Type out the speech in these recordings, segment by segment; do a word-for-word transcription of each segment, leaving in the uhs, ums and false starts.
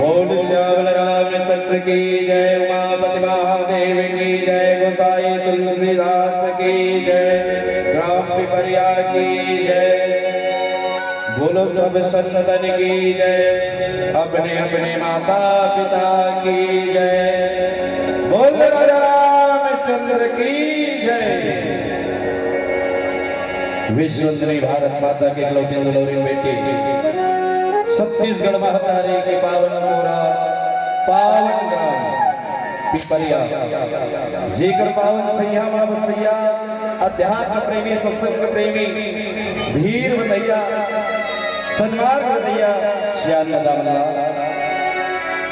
बोल श्यामल रामचंद्र की जय, उमापति महादेव की जय, गोसाई तुलसीदास की जय, ग्राम पिपरिया की जय। बोलो सब संतन की जय, अपने अपने माता पिता की जय। बोल राजा रामचंद्र की जय। विश्वंदिनी भारत माता के इकलौती दुलौरी बेटी, छत्तीसगढ़ महतारी के पावन कोरा, पावन ग्राम पिपरिया, जेकर पावन सैया माँ बसैया, अध्यात्म प्रेमी, सत्संग प्रेमी, धीर बंधैया, सन्मार्ग बंधैया, श्यान दामला,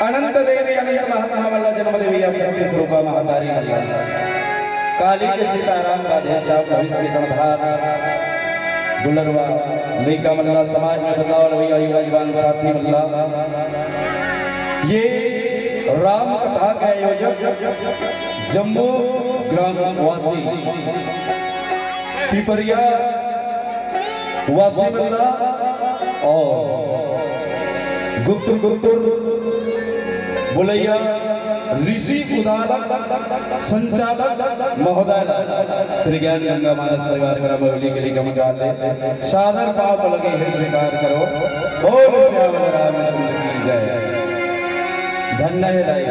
अनंत देवी, अनंत महात्मा वाला जन्म देवी या शक्ति स्वरूपा महतारी वाला काली के सीताराम राधे श्याम भविष्य के कर्णधार दुलरवा लइका मल्ला समाज में बदलाव लवैया युवा जवान साथी मल्ला। ये राम कथा के आयोजक जम्मू ग्राम वासी पिपरिया वासी मल्ला और गुत्तुर गुत्तुर बुलैया ऋषि उदालक संचालक महोदय श्री ज्ञान गंगा मानस परिवार करा मौली के लिए गमन डाल दे। सादर पाँव पलगे है स्वीकार करो। बोल श्यामल रामचंद्र की जय। धन्य है दाई।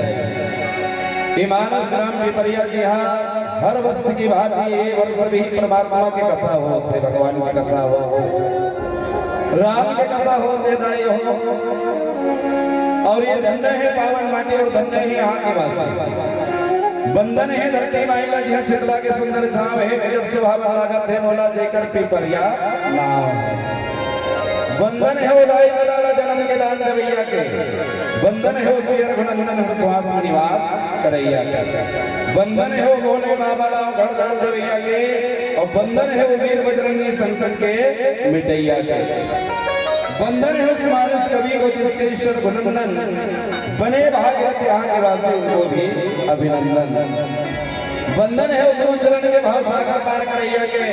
ये मानस ग्राम पिपरिया जी हाँ हर वर्ष की भांति ये वर्ष भी परमात्मा के कथा होत हे, भगवान के कथा होत हे, राम के कथा होत हे दाई हो। और ये धन्य है पावन माटी और धन्य है यहाँ के वासी। बंदन है धरती माई ला जिहाँ शीतला के सुंदर छाँव हे, गजब से भावन लागत हे मोला जेकर पिपरिया नाम हे। बंदन है वो दाई ददा ला जन्म के दान देवैया के। बंदन है वो सिय रघुनंदन हर श्वास में निवास करैया के। बंदन है वो भोले बाबा ला घर दान देवैया के। और बंदन है वो वीर बजरंगी संकट के मिटैया के। बंदन है उस मानस कवि को जिसके ईश रघुनंदन बने भागीरथ यहाँ के वासी उनको भी अभिनंदन। बंदन है उद्धव चरण के भाव सागर पार करैया के।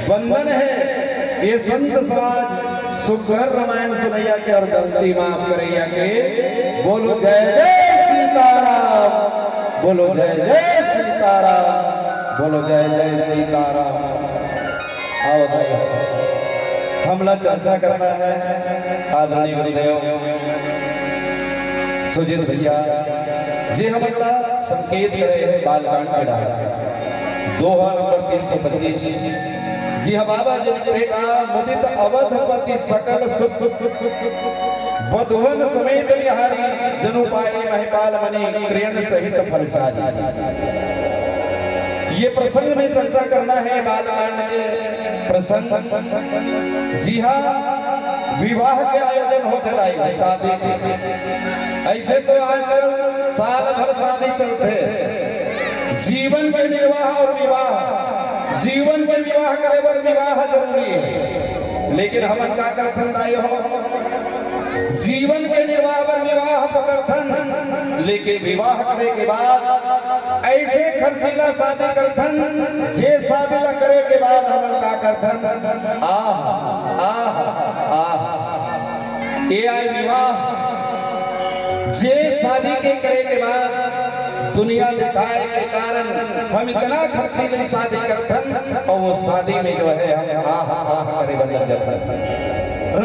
बंदन है ये संत समाज सुघर रामायण सुनैया के और गलती माफ करैया के। बोलो जय जय सीताराम, बोलो जय जय सीताराम, बोलो जय जय सीताराम। आओ दाई, हमला चर्चा करना है आदरणीय गुरुदेव सुजीत भैया जी हमला संकेत करे हे बालकांड के डाहर दोहा नंबर तीन सौ पच्चीस। जी हाँ बाबा जी ने कहा, मुदित अवधपति सकल सुख बधुवन समेत निहारी, जनु पाए महिपाल मनि क्रियन सहित फल चारी। ये प्रसंग में चर्चा करना है बालकांड के प्रसंग। जी हाँ, विवाह के आयोजन होत हे दाई, शादी के। ऐसे तो आजकल साल भर शादी चलथे, जीवन के निर्वाह और विवाह, जीवन के विवाह करे बर विवाह जरूरी हे। लेकिन हमन का करथन दाई हो, जीवन के निर्वाह बर विवाह तो करथन, लेकिन विवाह करे के बाद ऐसे खर्चीला शादी करथन, जे शादी ला करे के बाद हमन का करथन, आह, आह, आह। ये आय विवाह, जे शादी के करे के बाद दुनिया दिखाए के कारण हम इतना खर्चीली शादी करथन और वो शादी में जो है हम आह, आह करे बर लग जाथन।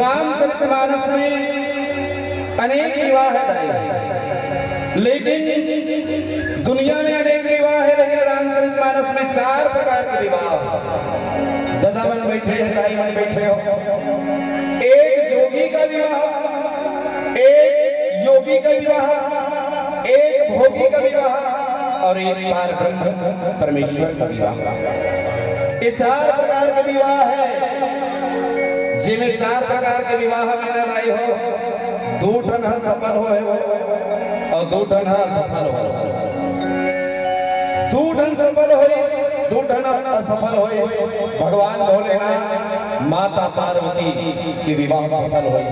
रामचरित मानस में अनेक विवाह हे दाई, लेकिन दुनिया में अनेक विवाह हे, लेकिन रामचरित मानस में चार प्रकार के विवाह हे। ददा मन बैठे हे, दाई मन बैठे हो, एक जोगी का विवाह, एक योगी का विवाह, एक भोगी का विवाह और एक पार ब्रह्म परमेश्वर का विवाह। ये चार प्रकार के विवाह हे, जेमे चार प्रकार के विवाह में न दाई हो, दू ठन ह सफल होय और दू ठन ह असफल होय। दू ठन सफल होय, दू ठन असफल होय। भगवान भोलेनाथ, माता पार्वती के विवाह सफल होय।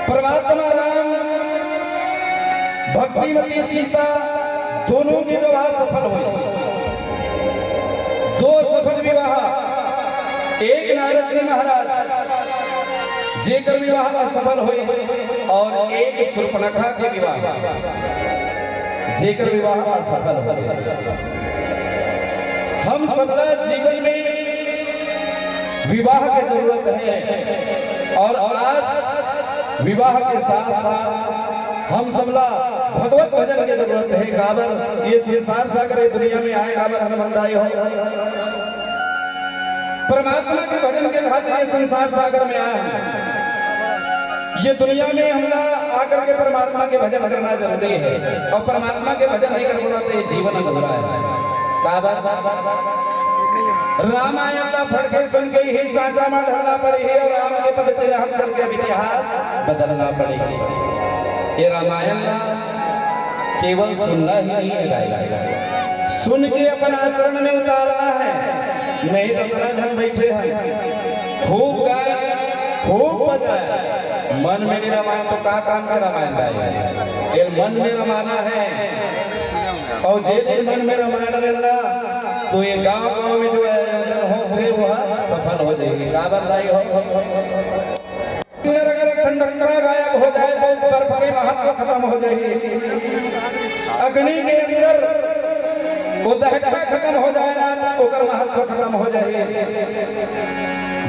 परमात्मा राम, भक्तिमती सीता, दोनों के विवाह सफल होय। दो सफल विवाह, एक नारद जी महाराज जेकर विवाह असफल होइस और एक सुर्पनखा के विवाह, जेकर विवाह असफल हो। हम सबला जीवन में विवाह के जरूरत हे और आज विवाह के साथ साथ हम सबला भगवत भजन के जरूरत हे। काबर ये संसार सागर ये दुनिया में आए, काबर हनुमंत आए हो। परमात्मा के भजन के खातिर ये संसार सागर में आए हैं। ये दुनिया में हमला आकर के परमात्मा के भजन करना जरूरी है, और परमात्मा के भजन नहीं करबो ना तो ये जीवन अधूरा है। काबर? रामायण ला पढ़ के सुन के ही सांचा में ढलना पड़ही, और राम के पद चिन्ह हम चल के अब इतिहास बदलना पड़ही। ये रामायण ला केवल सुनना ही नहीं है, सुन के अपन आचरण में उतारना है। नहीं तो इतना झन बैठे हैं, खूब गाए, खूब बजाए, मन में नहीं रमाए तो का काम का रामायण गाए? ये मन में रमाना है। और जे दिन मन में रमाना रहना, तो ये गांव गांव में जो आयोजन होथे, वह सफल हो जाही। काबर दाई हो? अगर ठंडकता गायब हो जाए तो बर्फ के महत्व खत्म हो जाही। अग्नि के अंदर वो दहकता खत्म हो जाए ना, ओकर महत्व खत्म हो जाही।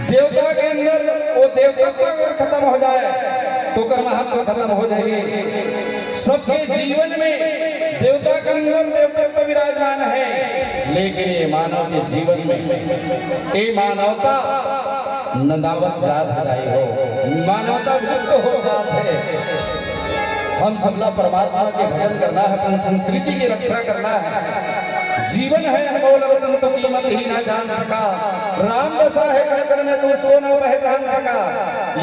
देवता के अंदर वो देवतत्व अगर खत्म हो जाए तो ओकर महत्व खत्म हो जाही। सबके जीवन में देवता के अंदर देवतत्व विराजमान है, लेकिन ये मानव के जीवन में ये मानवता नंदावत जात हे दाई हो, मानवता विलुप्त हो जात हे। हम सबला परमात्मा के भजन करना है, अपन संस्कृति की रक्षा करना है। जीवन है अनमोल रतन, तू कीमत ही ना जान सका। राम बसा है कण कण में, तू उसको ना पहचान सका।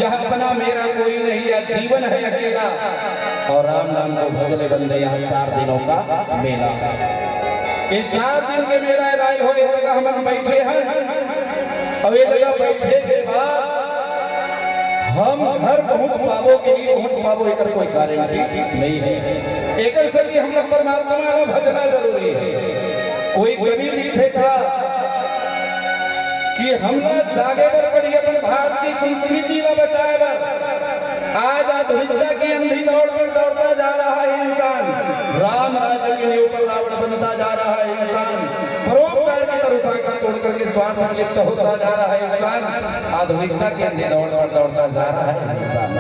यह अपना मेरा कोई नहीं, यह जीवन है अकेला। और राम नाम को भज ले बंदे, यहाँ चार दिनों का मेला। ये चार दिन के मेला हे दाई हो, ये जगह हम बैठे हैं। और ये जगह बैठे के बाद हम घर पहुंच पाबो कि नहीं पहुंच पाबो, एकर कोई गारंटी नहीं है। एकर से कि हम लोग परमात्मा ला भजना जरूरी है। कोई कवि लिखे का कि हमला जागे बर पड़ी, अपन भारतीय संस्कृति ला बचाए बर। आज आधुनिकता की अंधी दौड़ पर दौड़ता जा रहा है इंसान, राम राज्य के ऊपर रावण बनता जा रहा है इंसान, परोपकार की तरह साखा तोड़ करके स्वार्थ में लिप्त होता जा रहा है इंसान, आधुनिकता के अंधी दौड़ पर दौड़ता जा रहा है इंसान।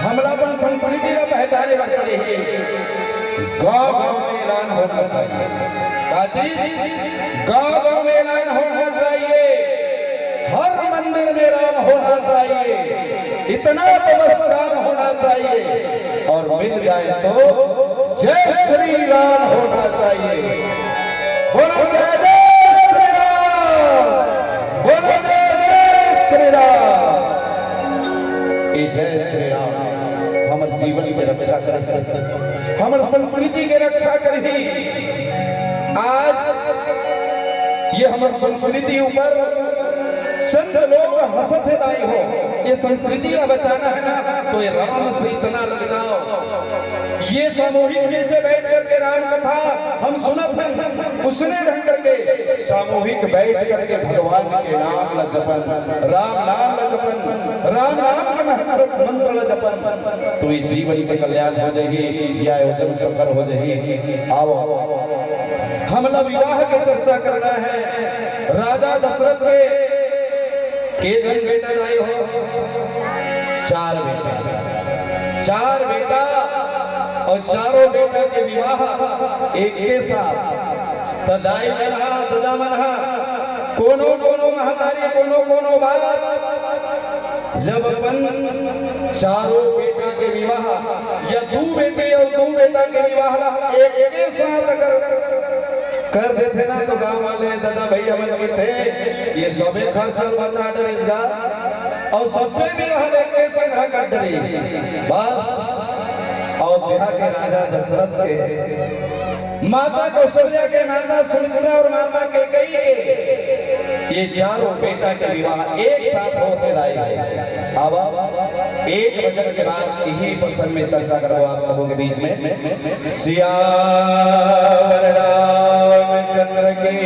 हमला अपन संस्कृति ला पहचाने बर पड़ी है। गांव गांव में ऐलान होना चाहिए। का चीज? गांव गांव में ऐलान होना चाहिए। हर मंदिर में राम होना चाहिए, इतना तो बस काम होना चाहिए, और मिल जाए तो जय श्री राम होना चाहिए। बोलो जय जय श्री राम, बोलो जय जय श्री राम। ये जय श्री राम हमर जीवन के रक्षा करही, हमर संस्कृति के रक्षा करही। आज ये हमर संस्कृति ऊपर चंद लोग हंसत हे दाई हो, ये संस्कृति ला बचाना है ना, तो ये राम से इतना लग जाओ। ये सामूहिक जैसे बैठ करके राम कथा हम सुनत हन, उसने ढंग करके सामूहिक बैठ करके भगवान के नाम ला जपन, राम नाम ला जपन, राम नाम के महत्व मंत्र ला जपन, तो ये जीवन के कल्याण हो जाही। ये आयोजन सफल हो जाही। आओ, हमला विवाह के चर्चा करना है। राजा दशरथ के के झन बेटा दाई हो? चार बेटा, चार बेटा, और चारों बेटा के विवाह एक के साथ। तो दाई मन हा, ददा मन हा, कोनो कोनो महतारी, कोनो कोनो बाप, जब अपन चारों बेटा के विवाह या दू बेटी और दू बेटा के विवाह ला एक के साथ अगर कर देथे ना, तो गांव वाले ददा भैया मन कथे, ये सबे खर्चा बचा डरिस गा, और सबे विवाह एक के संग कर डरिस। बस अयोध्या के राजा दशरथ के, माता कौशल्या के, माता सुमित्रा और माता कैकेयी के, ये चारों बेटा के विवाह एक साथ होत हे दाई। अब एक भजन के बाद यही प्रसंग में चर्चा करबो आप सबों के बीच में। सियावर रामचंद्र की